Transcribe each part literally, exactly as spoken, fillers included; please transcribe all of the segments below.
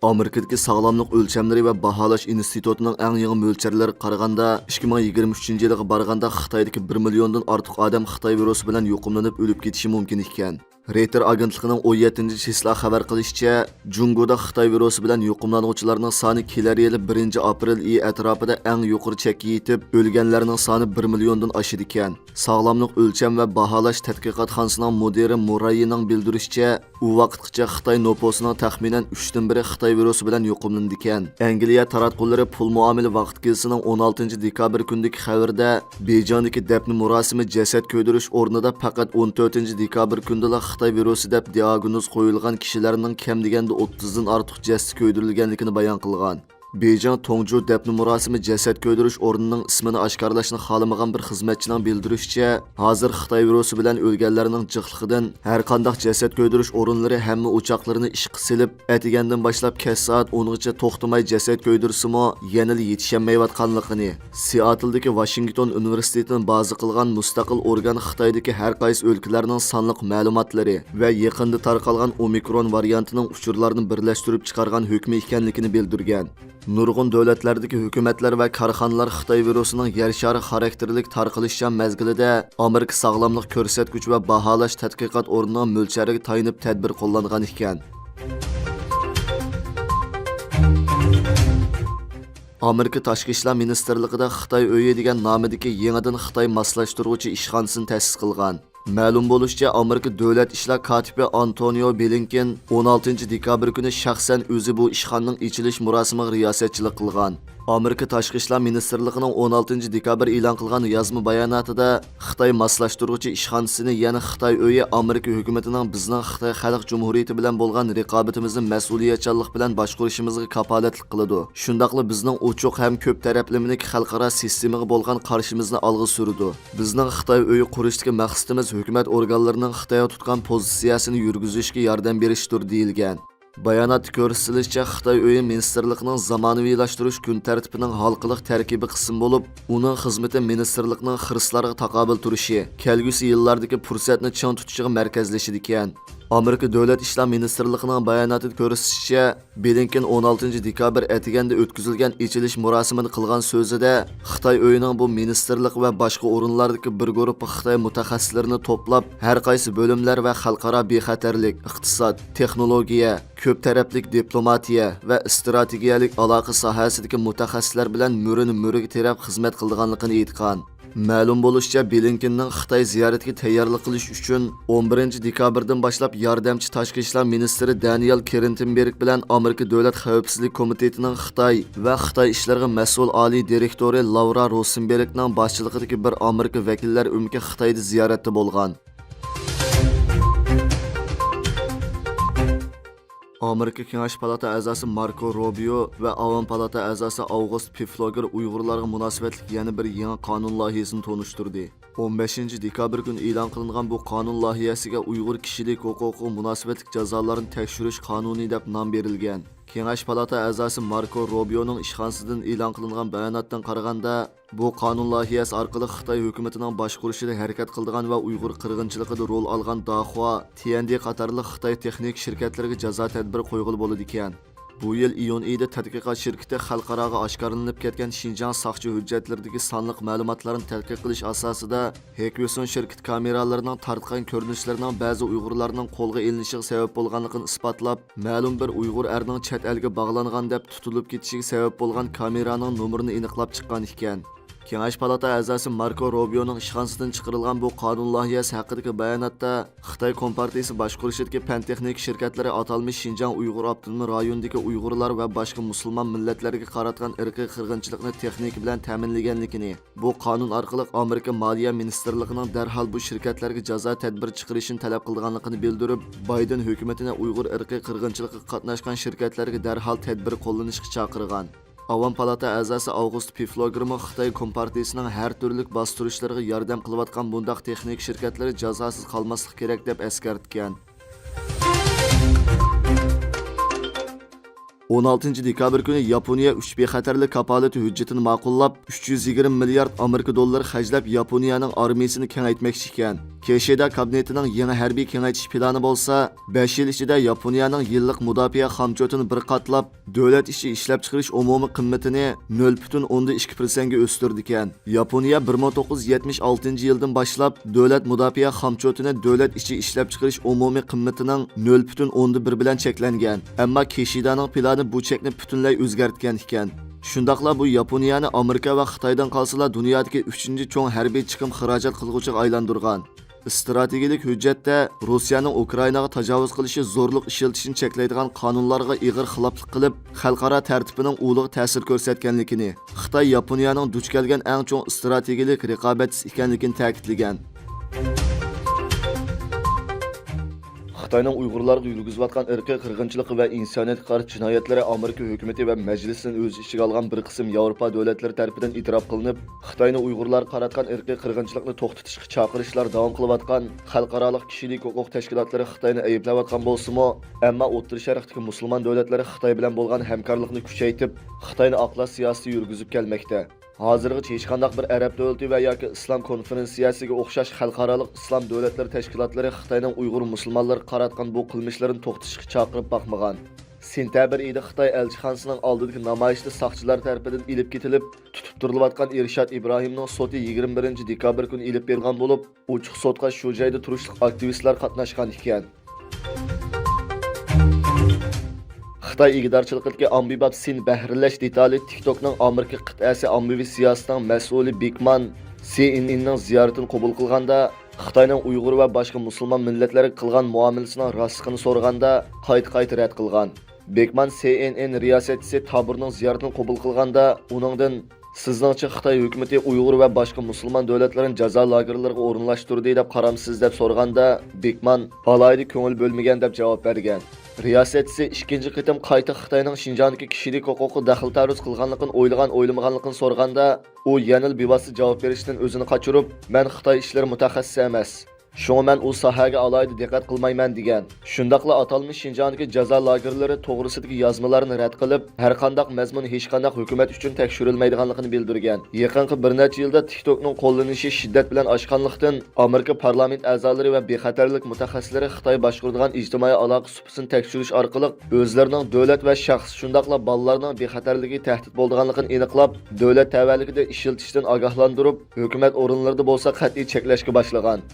ئامېرىكىدىكى ساغلاملىق ئۆلچەملىرى ۋە باھالاش ئىنستىتۇتىنىڭ ئەڭ يېڭى مۆلچەرلىرىگە قارىغاندا، ئىككى مىڭ يىگىرمە ئۈچىنچى يىلىغا بارغاندا خىتايدىكى بىر مىليوندىن ئارتۇق ئادەم خىتاي ۋىرۇسى بىلەن يۇقۇملىنىپ ئۆلۈپ كېتىشى مۇمكىن ئىكەن. رېيتېر ئاگېنتلىقىنىڭ ئون يەتتىنچى چىسلا خەۋەر قىلىشىچە، جۇڭگودا خىتاي ۋىرۇسى بىلەن يۇقۇملانغۇچىلارنىڭ سانى كېلەر يىلى بىرىنچى ئاپرېل ئېيى ئەتراپىدا ئەڭ يۇقىرى چەككە يېتىپ، ئۆلگەنلەرنىڭ سانى بىر مىليوندىن ئاشىدىكەن. ساغلاملىق ئۆلچەم ۋە باھالاش تەتقىقاتخانىسىنىڭ مۇدىرى مۇرەييىنىڭ بىلدۈرۈشىچە، ئۇ ۋاقىتقىچە خىتاي نوپۇسىنىڭ تەخمىنەن ئۈچتىن بىرى خىتاي ۋىرۇسى بىلەن يۇقۇملىنىدىكەن. ئەنگلىيە تاراتقۇلىرى پۇل مۇئامىلە ۋاقىت گېزىتىنىڭ ئون ئالتىنچى دېكابىر كۈنىدىكى خەۋىرىدە، بېيجىڭدىكى دەپنە مۇراسىمى جەسەت كۆيدۈرۈش ئورنىدا پەقەت ئون تۆتىنچى دېكابىر كۈنىدىلا خىتاي ۋىرۇسى دەپ دىئاگنوز قويۇلغان كىشىلەرنىڭ كەم دېگەندە ئوتتۇزدىن ئارتۇق جەسىتى كۆيدۈرۈلگەنلىكىنى بايان قىلغان. بېيجىڭ توڭجۇ دەپنە مۇراسىمى جەسەت كۆيدۈرۈش ئورنىنىڭ ئىسمىنى ئاشكارىلاشنى خالىمىغان بىر خىزمەتچىنىڭ بىلدۈرۈشىچە، ھازىر خىتاي ۋىرۇسى بىلەن ئۆلگەنلەرنىڭ جىقلىقىدىن ھەرقانداق جەسەت كۆيدۈرۈش ئورۇنلىرى ھەممە ئوچاقلىرىنى ئىشقا سېلىپ، ئەتىگەندىن باشلاپ كەچ سائەت ئونغىچە توختىماي جەسەت كۆيدۈرسىمۇ، يەنىلا يېتىشەلمەيۋاتقانلىقىنى، سېئاتلدىكى ۋاشىنگتون ئۇنىۋېرسىتېتىنى بازا قىلغان مۇستەقىل ئورگان خىتايدىكى ھەر قايسى ئۆلكىلەرنىڭ سانلىق مەلۇماتلىرى ۋە يېقىندا تارقالغان ئومىكرون ۋارىيانتىنىڭ ئۇچۇرلارنى بىرلەشتۈرۈپ چىقارغان ھۆكمى ئىكەنلىكىنى بىلدۈرگەن. نۇرغۇن دۆلەتلەردىكى ھۆكۈمەتلەر ۋە كارخانىلار خىتاي ۋىرۇسىنىڭ يەر شارى خاراكتېرلىك تارقىلىشچان مەزگىلىدە ئامېرىكا ساغلاملىق كۆرسەتكۈچ ۋە باھالاش تەتقىقات ئورنىنىڭ مۆلچەرىگە تايىنىپ تەدبىر قوللانغان ئىكەن. ئامېرىكا تاشقى ئىشلار مىنىستىرلىقىدا خىتاي ئۆيى دېگەن نامىدىكى يېڭىدىن خىتاي ماسلاشتۇرغۇچى ئىشخانىسىنى تەسىس قىلغان. مەلۇم بولۇشىچە، ئامېرىكا دۆلەت ئىشلار كاتىپى ئانتونىيو بلىنكېن ئون ئالتىنچى دېكابىر كۈنى شەخسەن ئۆزى بۇ ئىشخانىنىڭ ئېچىلىش مۇراسىمىغا رىياسەتچىلىك قىلغان. ئامېرىكا تاشقى ئىشلار مىنىستىرلىقىنىڭ ئون ئالتىنچى دېكابىر ئېلان قىلغان يازما باياناتىدا، خىتاي ماسلاشتۇرغۇچى ئىشخانىسىنى، يەنى خىتاي ئۆيى ئامېرىكا ھۆكۈمىتىنىڭ بىزنىڭ خىتاي خەلق جۇمھۇرىيىتى بىلەن بولغان رىقابىتىمىزنى مەسئۇلىيەتچانلىق بىلەن باشقۇرۇشىمىزغا كاپالەتلىك قىلىدۇ. شۇنداقلا بىزنىڭ ئوچۇق ھەم كۆپ تەرەپلىمىلىك خەلقئارا سىستېمىغا بولغان قارىشىمىزنى ئالغا سۈرىدۇ. بىزنىڭ خىتاي ئۆيى قۇرۇشتىكى مەقسىتىمىز ھۆكۈمەت ئورگانلىرىنىڭ خىتايغا تۇتقان پوزىتسىيەسىنى يۈرگۈزۈشكە ياردەم بېرىشتۇر، دېيىلگەن. باياناتتا كۆرسىتىلىشىچە، خىتاي ئۆيى مىنىستىرلىقىنىڭ زامانىۋىلاشتۇرۇش كۈن تەرتىپىنىڭ ھالقىلىق تەركىبىي قىسمى بولۇپ، ئۇنىڭ خىزمىتى مىنىستىرلىقنىڭ خىرىسلارغا تاقابىل تۇرۇشى، كەلگۈسى يىللاردىكى پۇرسەتنى چىڭ تۇتۇشىغا مەركەزلىشىدىكەن. ئامېرىكا دۆلەت ئىشلار مىنىستىرلىقىنىڭ باياناتىدا كۆرسىتىشىچە، بلىنكېن ئون ئالتىنچى دېكابىر ئەتىگەندە ئۆتكۈزۈلگەن ئېچىلىش مۇراسىمىدا قىلغان سۆزىدە، خىتاي ئۆيىنىڭ بۇ مىنىستىرلىق ۋە باشقا ئورۇنلاردىكى بىر گۇرۇپپا خىتاي مۇتەخەسسىسلىرىنى توپلاپ، ھەر قايسى بۆلۈملەر ۋە خەلقئارا بىخەتەرلىك، ئىقتىساد، تېخنولوگىيە، كۆپ تەرەپلىك دىپلوماتىيە ۋە ئىستراتېگىيەلىك ئالاقە ساھەسىدىكى مۇتەخەسسىسلەر بىلەن مۈرىنى مۈرىگە تىرەپ خىزمەت قىلىدىغانلىقىنى ئېيتقان. مەلۇم بولۇشىچە، بلىنكېننىڭ خىتاي زىيارىتىگە تەييارلىق قىلىش ئۈچۈن، ئون بىرىنچى دېكابىردىن باشلاپ ياردەمچى تاشقى ئىشلار مىنىستىرى دانىيال كىرىتېنبېرگ بىلەن ئامېرىكا دۆلەت خەۋپسىزلىك كومىتېتىنىڭ خىتاي ۋە خىتاي ئىشلىرىغا مەسئۇل ئالىي دىرېكتورى لاۋرا روسېنبېرگنىڭ باشچىلىقىدىكى بىر ئامېرىكا ۋەكىللەر ئۆمىكى خىتايدا زىيارەتتە بولغان. ئامېرىكا كېڭەش پالاتا ئەزاسى ماركو روبىيو ۋە ئاۋام پالاتا ئەزاسى ئاۋغۇست پېفلوگېر ئۇيغۇرلارغا مۇناسىۋەتلىك يەنە بىر يېڭى قانۇن لايىھەسىنى تونۇشتۇردى. ئون بەشىنچى دېكابىر كۈنى ئېلان قىلىنغان بۇ قانۇن لايىھەسىگە ئۇيغۇر كىشىلىك ھوقۇقىغا مۇناسىۋەتلىك جازالارنى تەكشۈرۈش قانۇنى دەپ نام بېرىلگەن. كېڭەش پالاتا ئەزاسى ماركو روبىيونىڭ ئىشخانىسىدىن ئېلان قىلىنغان باياناتتىن قارىغاندا، بۇ قانۇن لايىھەسى ئارقىلىق خىتاي ھۆكۈمىتىنىڭ باشقۇرۇشىدا ھەرىكەت قىلىدىغان ۋە ئۇيغۇر قىرغىنچىلىقىدا رول ئالغان داخۇا، تيەندې قاتارلىق خىتاي تېخنىكا شىركەتلىرىگە جازا تەدبىرى قويغىلى بولىدىكەن. بۇ يىل ئىيۇن ئېيىدا تەتقىقات شىركىتى خەلقئاراغا ئاشكارىلىنىپ كەتكەن شىنجاڭ ساقچى ھۆججەتلىرىدىكى سانلىق مەلۇماتلارنى تەتقىق قىلىش ئاساسىدا، ھېكۋىسون شىركىتى كامېرالىرىنىڭ تارتقان كۆرۈنۈشلىرىنىڭ بەزى ئۇيغۇرلارنىڭ قولغا ئېلىنىشىغا سەۋەب بولغانلىقىنى ئىسپاتلاپ، مەلۇم بىر ئۇيغۇر ئەرنىڭ چەت ئەلگە باغلانغان دەپ تۇتۇلۇپ كېتىشىگە سەۋەب بولغان كامېرانىڭ نومۇرىنى ئېنىقلاپ چىققان ئىكەن. كېڭەش پالاتا ئەزاسى ماركو روبىيونىڭ ئىشخانىسىدىن چىقىرىلغان بۇ قانۇن لايىھەسى ھەققىدىكى باياناتتا، خىتاي كومپارتىيىسى باشقۇرۇشىدىكى پەن-تېخنىكا شىركەتلىرى ئاتالمىش شىنجاڭ ئۇيغۇر ئاپتونوم رايونىدىكى ئۇيغۇرلار ۋە باشقا مۇسۇلمان مىللەتلەرگە قاراتقان ئىرقىي قىرغىنچىلىقنى تېخنىكا بىلەن تەمىنلىگەنلىكىنى، بۇ قانۇن ئارقىلىق ئامېرىكا مالىيە مىنىستىرلىقىنىڭ دەرھال بۇ شىركەتلەرگە جازا تەدبىرى چىقىرىشىنى تەلەپ قىلىدىغانلىقىنى بىلدۈرۈپ، بايدېن ھۆكۈمىتىنى ئۇيغۇر ئىرقىي قىرغىنچىلىقىغا قاتناشقان شىركەتلەرگە دەرھال تەدبىر قوللىنىشقا چاقىرغان. ئاۋام پالاتا ئەزاسى ئاۋغۇست پېفلوگېرمۇ خىتاي كومپارتىيىسىنىڭ ھەر تۈرلۈك باستۇرۇشلىرىغا ياردەم قىلىۋاتقان بۇنداق تېخنىكا شىركەتلىرى جازاسىز قالماسلىقى كېرەك، دەپ ئەسكەرتكەن. ئون ئالتىنچى دېكابىر كۈنى ياپونىيە ئۈچ بىخەتەرلىك كاپالىتى ھۆججىتىنى ماقۇللاپ، ئۈچ يۈز يىگىرمە مىليارد ئامېرىكا دوللىرى خەجلەپ، ياپونىيەنىڭ ئارمىيىسىنى كېڭەيتمەكچى ئىكەن. كىشىدا كابىنېتىنىڭ يېڭى ھەربىي كېڭەيتىش پىلانى بولسا، بەش يىل ئىچىدە ياپونىيەنىڭ يىللىق مۇداپىئە خامچوتىنى بىر قاتلاپ، دۆلەت ئىچى ئىشلەپچىقىرىش ئومۇمىي قىممىتىنى نۆل پۈتۈن ئوندىن ئىككى پىرسەنتكە ئۆستۈرىدىكەن. ياپونىيە بىر مىڭ توققۇز يۈز يەتمىش ئالتىنچى يىلدىن باشلاپ دۆلەت مۇداپىئە خامچوتىنى دۆلەت ئىچى ئىشلەپچىقىرىش ئومۇمىي قىممىتىنىڭ نۆل پۈتۈن ئوندىن بىر بىلەن چەكلەنگەن. ئەمما كىشىدانىڭ پىلانى بۇ چەكنى پۈتۈنلەي ئۆزگەرتكەن ئىكەن. شۇنداقلا بۇ ياپونىيەنى ئامېرىكا ۋە خىتايدىن قالسىلا دۇنيادىكى ئۈچىنچى چوڭ ھەربىي چىقىم خىراجەت قىلغۇچىغا ئايلاندۇرغان. ئىستراتېگىيەلىك ھۆججەتتە رۇسىيەنىڭ ئۇكرائىناغا تاجاۋۇز قىلىشى، زورلۇق ئىشلىتىشنى چەكلەيدىغان قانۇنلارغا ئېغىر خىلاپلىق قىلىپ، خەلقئارا تەرتىپىنىڭ ئۇلىغا تەسىر كۆرسەتكەنلىكىنى، خىتاي ياپونىيەنىڭ دۇچ كەلگەن ئەڭ چوڭ ئىستراتېگىيەلىك رىقابەتچىسى ئىكەنلىكىنى تەكىتلىگەن. خىتاينىڭ ئۇيغۇرلارغا يۈرگۈزۈۋاتقان ئىرقىي قىرغىنچىلىقى ۋە ئىنسانىيەتكە قارشى جىنايەتلىرى ئامېرىكا ھۆكۈمىتى ۋە مەجلىسىنى ئۆز ئىچىگە ئالغان بىر قىسىم ياۋروپا دۆلەتلىرى تەرىپىدىن ئېتىراپ قىلىنىپ، خىتاينى ئۇيغۇرلارغا قاراتقان ئىرقىي قىرغىنچىلىقنى توختىتىشقا چاقىرىشلار داۋام قىلىۋاتقان خەلقئارالىق كىشىلىك ھوقۇق تەشكىلاتلىرى خىتاينى ئەيىبلەۋاتقان بولسىمۇ، ئەمما ئوتتۇرا شەرقتىكى مۇسۇلمان دۆلەتلىرى خىتاي بىلەن بولغان ھەمكارلىقنى كۈچەيتىپ، خىتاينى ئاقلاش سىياسىتى يۈرگۈزۈپ كەلمەكتە. ھازىرغىچە ھېچقانداق بىر ئەرەب دۆلىتى ۋە ياكى ئىسلام كونفېرېنسىيەسىگە ئوخشاش خەلقئارالىق ئىسلام دۆلەتلىرى تەشكىلاتلىرى خىتاينىڭ ئۇيغۇر مۇسۇلمانلىرىغا قاراتقان بۇ قىلمىشلىرىنى توختىتىشقا چاقىرىپ باقمىغان. سېنتەبىر ئېيىدا خىتاي ئەلچىخانىسىنىڭ ئالدىدىكى نامايىشتا ساقچىلار تەرىپىدىن ئېلىپ كېتىلىپ، تۇتۇپ تۇرۇلۇۋاتقان ئىرشات ئىبراھىمنىڭ سوتى يىگىرمە بىرىنچى دېكابىر كۈنى ئېلىپ بېرىلغان بولۇپ، ئوچۇق سوتقا شۇ جايدا تۇرۇشلۇق ئاكتىۋىستلار قاتناشقان ئىكەن. خىتاي ئىگىدارچىلىقىدىكى ئاممىباب سىن بەھرىلەش دېتالى تىكتوكنىڭ ئامېرىكا قىتئەسى ئاممىۋى سىياسىتىنىڭ مەسئۇلى بېكمان سى ئېن ئېننىڭ زىيارىتىنى قوبۇل قىلغاندا، خىتاينىڭ ئۇيغۇر ۋە باشقا مۇسۇلمان مىللەتلەرگە قىلغان مۇئامىلىسىنىڭ راستلىقىنى سورىغاندا، قايتا-قايتا رەت قىلغان. بېكمان سى ئېن ئېن رىياسەتچىسى تابۇرنىڭ زىيارىتىنى قوبۇل قىلغاندا، ئۇنىڭدىن، «سىزنىڭچە خىتاي ھۆكۈمىتى ئۇيغۇر ۋە باشقا مۇسۇلمان دۆلەتلىرىنى جازا لاگېرلىرىغا ئورۇنلاشتۇردى دەپ قارامسىز؟» دەپ سورىغاندا، بېكمان، «ئالاھىدە كۆڭۈل بۆلمىگەن» دەپ جاۋاب بەرگەن. رىياسەتچىسى ئىككىنچى قېتىم قايتا خىتاينىڭ شىنجاڭدىكى كىشىلىك ھوقۇققا دەخلى-تەرۇز قىلغانلىقىنى ئويلىغان-ئويلىمىغانلىقىنى سورىغاندا، ئۇ يەنىلا بىۋاسىتە جاۋاب بېرىشتىن ئۆزىنى قاچۇرۇپ، «مەن خىتاي ئىشلىرى مۇتەخەسسىسى ئەمەس. شۇڭا مەن ئۇ ساھەگە ئالاھىدە دىققەت قىلمايمەن» دېگەن. شۇنداقلا ئاتالمىش شىنجاڭدىكى جازا لاگېرلىرى توغرىسىدىكى يازمىلارنى رەت قىلىپ، ھەرقانداق مەزمۇن ھېچقانداق ھۆكۈمەت ئۈچۈن تەكشۈرۈلمەيدىغانلىقىنى بىلدۈرگەن. يېقىنقى بىر نەچچە يىلدا تىكتوكنىڭ قوللىنىشى شىددەت بىلەن ئاشقانلىقتىن، ئامېرىكا پارلامېنت ئەزالىرى ۋە بىخەتەرلىك مۇتەخەسسىسلىرى خىتاي باشقۇرىدىغان ئىجتىمائىي ئالاقە سۇپىسىنى تەكشۈرۈش ئارقىلىق ئۆزلىرىنىڭ دۆلەت ۋە شەخس، شۇنداقلا بالىلارنىڭ بىخەتەرلىكىگە تەھدىت بولىدىغانلىقىنى ئېنىقلاپ، دۆلەت تەۋەلىكىدە ئىشلىتىشتىن ئاگاھلاندۇرۇپ، ھۆكۈمەت ئورۇنلىرىدا بولسا قەتئىي چەكلەشكە باشلىغان.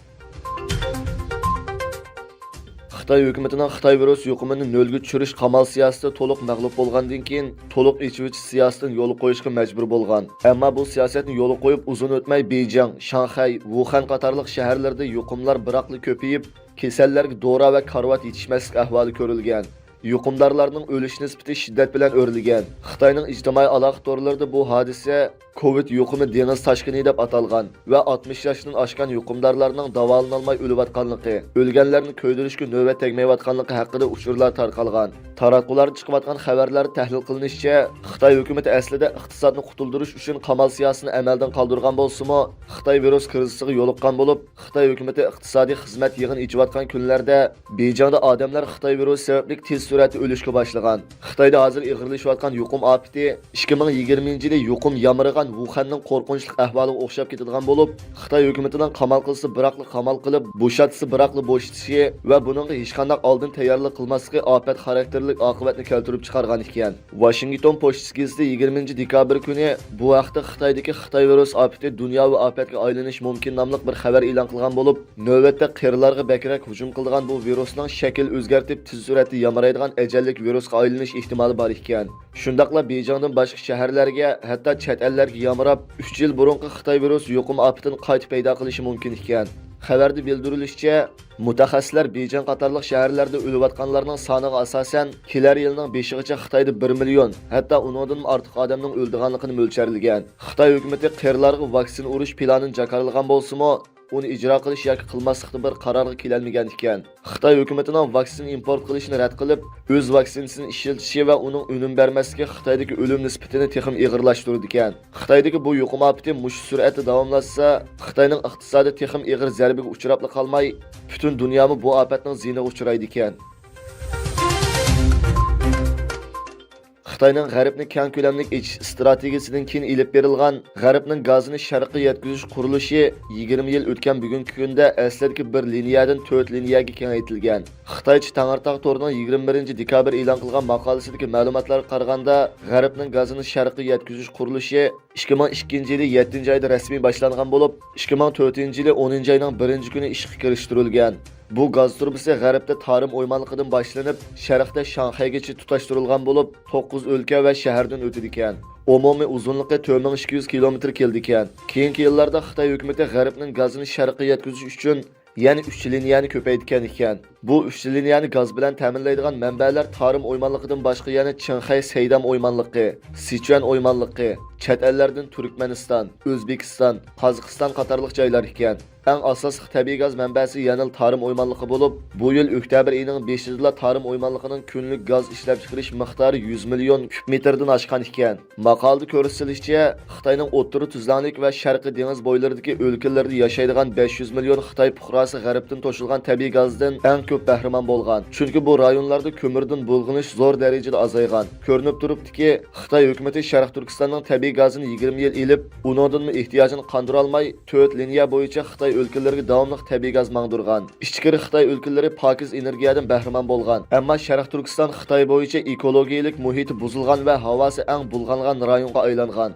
خىتاي ھۆكۈمىتىنىڭ خىتاي ۋىرۇس يۇقۇمىنى نۆلگە چۈشۈرۈش قامال سىياسىتى تولۇق مەغلۇپ بولغاندىن كېيىن، تولۇق ئېچىۋېتىش سىياسىتىنى يولغا قويۇشقا مەجبۇر بولغان. ئەمما بۇ سىياسەتنى يولغا قويۇپ ئۇزۇن ئۆتمەي، بېيجىڭ، شاڭخەي، ۋۇخەن قاتارلىق شەھەرلەردە يۇقۇملار بىراقلا كۆپىيىپ، كېسەللەرگە دورا ۋە كارىۋات يېتىشمەسلىك ئەھۋالى كۆرۈلگەن. يۇقۇمدارلارنىڭ ئۆلۈش نىسبىتى شىددەت بىلەن ئۆرلىگەن. خىتاينىڭ ئىجتىمائىي ئالاقە تورلىرىدا بۇ ھادىسە كوۋىد يۇقۇمى دېڭىز تاشقىنى دەپ ئاتالغان ۋە ئاتمىش ياشتىن ئاشقان يۇقۇمدارلارنىڭ داۋالىنالماي ئۆلۈۋاتقانلىقى، ئۆلگەنلەرنى كۆيدۈرۈشكە نۆۋەت تەگمەيۋاتقانلىقى ھەققىدە ئۇچۇرلار تارقالغان. تاراتقۇلاردا چىقىۋاتقان خەۋەرلەردە تەھلىل قىلىنىشىچە، خىتاي ھۆكۈمىتى ئەسلىدە ئىقتىسادنى قۇتۇلدۇرۇش ئۈچۈن قامال سىياسىتىنى ئەمەلدىن قالدۇرغان بولسىمۇ، خىتاي ۋىرۇس كىرىزىسىغا يولۇققان بولۇپ، خىتاي ھۆكۈمىتى ئىقتىسادىي خىزمەت يىغىنى ئېچىۋاتقان كۈنلەردە، بېيجىڭدا ئادەملەر خىتاي ۋىرۇسى سەۋەبلىك تېز سۈرئەتتە ئۆلۈشكە باشلىغان. خىتايدا ھازىر ئېغىرلىشىۋاتقان يۇقۇم ئاپىتى ئىككى مىڭ يىگىرمىنچى يىلى يۇقۇم يامرىغان ۋۇخەننىڭ قورقۇنچلۇق ئەھۋالىغا ئوخشاپ كېتىدىغان بولۇپ، خىتاي ھۆكۈمىتىنىڭ قامال قىلسا بىراقلا قامال قىلىپ، بوشاتسا بىراقلا بوشىتىشى ۋە بۇنىڭغا ھېچقانداق ئالدىن تەييارلىق قىلماسلىقى ئاپەت خاراكتېرلىك ئاقىۋەتنى كەلتۈرۈپ چىقارغان ئىكەن. ۋاشىنگتون پوچتىسى گېزىتى يىگىرمىنچى دېكابىر كۈنى بۇ ھەقتە خىتايدىكى «خىتاي ۋىرۇس ئاپىتى دۇنياۋى ئاپەتكە ئايلىنىش مۇمكىن» ناملىق بىر خەۋەر ئېلان قىلغان بولۇپ، نۆۋەتتە قېرىلارغا بەكرەك ھۇجۇم قىلىدىغان بۇ ۋىرۇسنىڭ شەكىل ئۆزگەرتىپ، تېز سۈرئەتتە يامرايدىغان ئەجەللىك ۋىرۇسقا ئايلىنىش ئېھتىمالى بار ئىكەن. شۇنداقلا بېيجىڭدىن باشقا شەھەرلەرگە، ھەتتا چەت ئەللەرگە يامراپ، ئۈچ يىل بۇرۇنقى خىتاي ۋىرۇس يۇقۇم ئاپىتىنى قايتا پەيدا قىلىشى مۇمكىن ئىكەن. خەۋەردە بىلدۈرۈلۈشىچە، مۇتەخەسسىسلەر بېيجىڭ قاتارلىق شەھەرلەردە ئۆلۈۋاتقانلارنىڭ سانىغا ئاساسەن، كېلەر يىلنىڭ بېشىغىچە خىتايدا بىر مىليون، ھەتتا ئۇنىڭدىنمۇ ئارتۇق ئادەمنىڭ ئۆلىدىغانلىقىنى مۆلچەرلىگەن. خىتاي ھۆكۈمىتى قېرىلارغا ۋاكسىنا ئۇرۇش پىلانىنى جاكارلىغان بولسىمۇ، ئۇنى ئىجرا قىلىش ياكى قىلماسلىقتا بىر قارارغا كېلەلمىگەن ئىكەن. خىتاي ھۆكۈمىتىنىڭ ۋاكسىنا ئىمپورت قىلىشنى رەت قىلىپ، ئۆز ۋاكسىنىسىنى ئىشلىتىشى ۋە ئۇنىڭ ئۈنۈم بەرمەسلىكى خىتايدىكى ئۆلۈم نىسبىتىنى تېخىمۇ ئېغىرلاشتۇرىدىكەن. خىتايدىكى بۇ يۇقۇم ئاپىتى مۇشۇ سۈرئەتتە داۋاملاشسا، خىتاينىڭ ئىقتىسادى تېخىمۇ ئېغىر زەربىگە ئۇچراپلا قالماي، پۈتۈن دۇنيامۇ بۇ ئاپەتنىڭ زىيىنىغا ئۇچرايدىكەن. خىتاينىڭ غەربنى كەڭ كۆلەملىك ئېچىش ئىستراتېگىيىسىدىن كېيىن ئېلىپ بېرىلغان غەربنىڭ گازىنى شەرققە يەتكۈزۈش قۇرۇلۇشى يىگىرمە يىل ئۆتكەن بۈگۈنكى كۈندە ئەسلىدىكى بىر لىنىيەدىن تۆت لىنىيەگە كېڭەيتىلگەن. خىتايچە تەڭرىتاغ تورىنىڭ يىگىرمە بىرىنچى دېكابىر ئېلان قىلغان ماقالىسىدىكى مەلۇماتلارغا قارىغاندا، غەربنىڭ گازىنى شەرققە يەتكۈزۈش قۇرۇلۇشى ئىككى مىڭ ئىككىنچى يىلى يەتتىنچى ئايدا رەسمىي باشلانغان بولۇپ، ئىككى مىڭ تۆتىنچى يىلى ئونىنچى ئاينىڭ بىرىنچى كۈنى ئىشقا كىرىشتۈرۈلگەن. بۇ گاز تۇرۇبىسى غەربتە تارىم ئويمانلىقىدىن باشلىنىپ، شەرقتە شاڭخەيگىچە تۇتاشتۇرۇلغان بولۇپ، توققۇز ئۆلكە ۋە شەھەردىن ئۆتىدىكەن. ئومۇمىي ئۇزۇنلۇقى تۆت مىڭ ئىككى يۈز كىلومېتىر كېلىدىكەن. كېيىنكى يىللاردا خىتاي ھۆكۈمىتى غەربنىڭ گازىنى شەرققە يەتكۈزۈش ئۈچۈن يەنە ئۈچ لىنىيەنى كۆپەيتكەن ئىكەن. بۇ ئۈچ لىنىيەنى گاز بىلەن تەمىنلەيدىغان مەنبەلەر تارىم ئويمانلىقىدىن باشقا يەنە چىڭخەي سەيدام ئويمانلىقى، سىچۈەن ئويمانلىقى، چەت ئەللەردىن تۈركمەنىستان، ئۆزبېكىستان، قازاقىستان قاتارلىق جايلار ئىكەن. ئەڭ ئاساسلىق تەبىئىي گاز مەنبەسى يەنىلا تارىم ئويمانلىقى بولۇپ، بۇ يىل ئۆكتەبىر ئېيىنىڭ بېشىدىلا تارىم ئويمانلىقىنىڭ كۈنلۈك گاز ئىشلەپچىقىرىش مىقدارى يۈز مىليون كۇب مېتىردىن ئاشقان ئىكەن. ماقالىدە كۆرسىتىلىشىچە، خىتاينىڭ ئوتتۇرا تۈزلەڭلىك ۋە شەرقىي دېڭىز بويلىرىدىكى ئۆلكىلىرىدە ياشايدىغان بەش يۈز مىليون خىتاي پۇقراسى غەربتىن توشۇلغان تەبىئىي گازدىن ئەڭ كۆپ بەھرىمەن بولغان. چۈنكى بۇ رايونلاردا كۆمۈردىن بۇلغىنىش زور دەرىجىدە ئازايغان. كۆرۈنۈپ تۇرۇپتۇكى، خىتاي ھۆكۈمىتى شەرقىي تۈركىستاننىڭ تەبىئىي گازىنى يىگىرمە يىل ئېلىپ، ئۇنىڭدىنمۇ ئېھتىياجىنى قاندۇرالماي، تۆت لىنىيە بويىچە خىتاي ئۆلكىلىرىگە داۋاملىق تەبىئىي گاز ماڭدۇرغان. ئىچكىرى خىتاي ئۆلكىلىرى پاكىز ئېنېرگىيەدىن بەھرىمەن بولغان. ئەمما شەرقىي تۈركىستان خىتاي بويىچە ئېكولوگىيەلىك مۇھىتى بۇزۇلغان ۋە ھاۋاسى ئەڭ بۇلغانغان رايونغا ئايلانغان.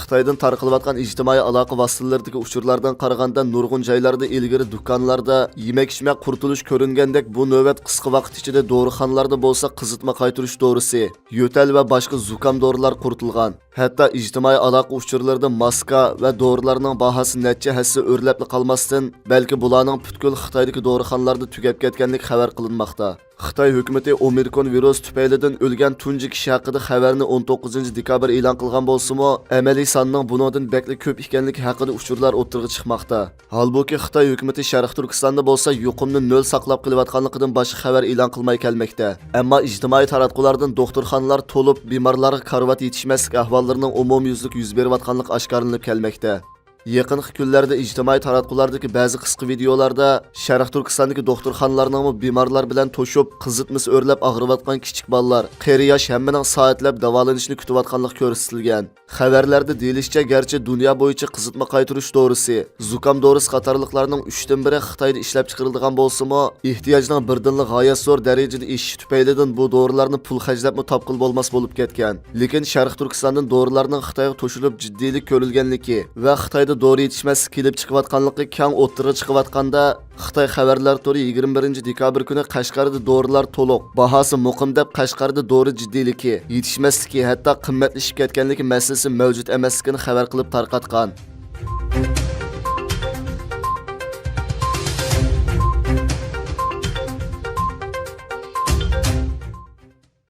خىتايدىن تارقىلىۋاتقان ئىجتىمائىي ئالاقە ۋاسىتىلىرىدىكى ئۇچۇرلاردىن قارىغاندا، نۇرغۇن جايلاردا ئىلگىرى دۇكانلاردا يېمەك-ئىچمەك قۇرۇتۇلۇش كۆرۈنگەندەك، بۇ نۆۋەت قىسقا ۋاقىت ئىچىدە دورىخانىلاردا بولسا قىزىتما قايتۇرۇش دورىسى، يۆتەل ۋە باشقا زۇكام دورىلار قۇرۇتۇلغان. ھەتتا ئىجتىمائىي ئالاقە ئۇچۇرلىرىدا ماسكا ۋە دورىلارنىڭ باھاسى نەچچە ھەسسە ئۆرلەپلا قالماستىن، بەلكى بۇلارنىڭ پۈتكۈل خىتايدىكى دورىخانىلاردا تۈگەپ كەتكەنلىكى خەۋەر قىلىنماقتا. خىتاي ھۆكۈمىتى ئومىكرون ۋىرۇسى تۈپەيلىدىن ئۆلگەن تۇنجى كىشى ھەققىدە خەۋەرنى ئون توققۇزىنچى دېكابىر ئېلان قىلغان بولسىمۇ، ئەمەلىي ساننىڭ بۇنىڭدىن بەكلا كۆپ ئىكەنلىكى ھەققىدە ئۇچۇرلار ئوتتۇرىغا چىقماقتا. ھالبۇكى، خىتاي ھۆكۈمىتى شەرقىي تۈركىستاندا بولسا يۇقۇمنى نۆل ساقلاپ قېلىۋاتقانلىقىدىن باشقا خەۋەر ئېلان قىلماي كەلمەكتە. ئەمما ئىجتىمائىي تاراتقۇلاردىن دوختۇرخانىلار تولۇپ، بىمارلارغا كارىۋات يېتىشمەسلىك ئەھۋاللىرىنىڭ ئومۇميۈزلۈك يۈز بېرىۋاتقانلىقى ئاشكارىلىنىپ كەلمەكتە. يېقىنقى كۈنلەردە ئىجتىمائىي تاراتقۇلاردا بەزى قىسقا ۋىدىيولاردا شەرقىي تۈركىستاندىكى دوختۇرخانىلارنىڭمۇ بىمارلار بىلەن توشۇپ، قىزىتمىسى ئۆرلەپ ئاغرىۋاتقان كىچىك بالىلار، قېرى ياش ھەممىنىڭ سائەتلەپ داۋالىنىشنى كۈتۈۋاتقانلىقى كۆرسىتىلگەن. خەۋەرلەردە دېيىلىشىچە، گەرچە دۇنيا بويىچە قىزىتما قايتۇرۇش دورىسى، زۇكام دورىسى قاتارلىقلارنىڭ ئۈچتىن بىرى خىتايدا ئىشلەپچىقىرىلىدىغان بولسىمۇ، ئېھتىياجنىڭ بىردىنلا غايەت زور دەرىجىدە ئېشىشى تۈپەيلىدىن بۇ دورىلارنى پۇل خەجلەپمۇ تاپقىلى بولماس بولۇپ كەتكەن. لېكىن شەرقىي تۈركىستاندىن دورىلارنىڭ خىتايغا توشۇلۇپ جىددىيلىك كۆرۈلگەنلىكى ۋە خىتايدا دورا يېتىشمەسلىك كېلىپ چىقىۋاتقانلىقى كەڭ ئوتتۇرىغا چىقىۋاتقاندا، خىتاي خەۋەرلەر تورى يىگىرمە بىرىنچى دېكابىر كۈنى قەشقەردە دورىلار تولۇق، باھاسى مۇقىم دەپ قەشقەردە دورا جىددىيلىكى، يېتىشمەسلىكى، ھەتتا قىممەتلىشىپ كەتكەنلىكى مەسىلىسى مەۋجۇت ئەمەسلىكىنى خەۋەر قىلىپ تارقاتقان.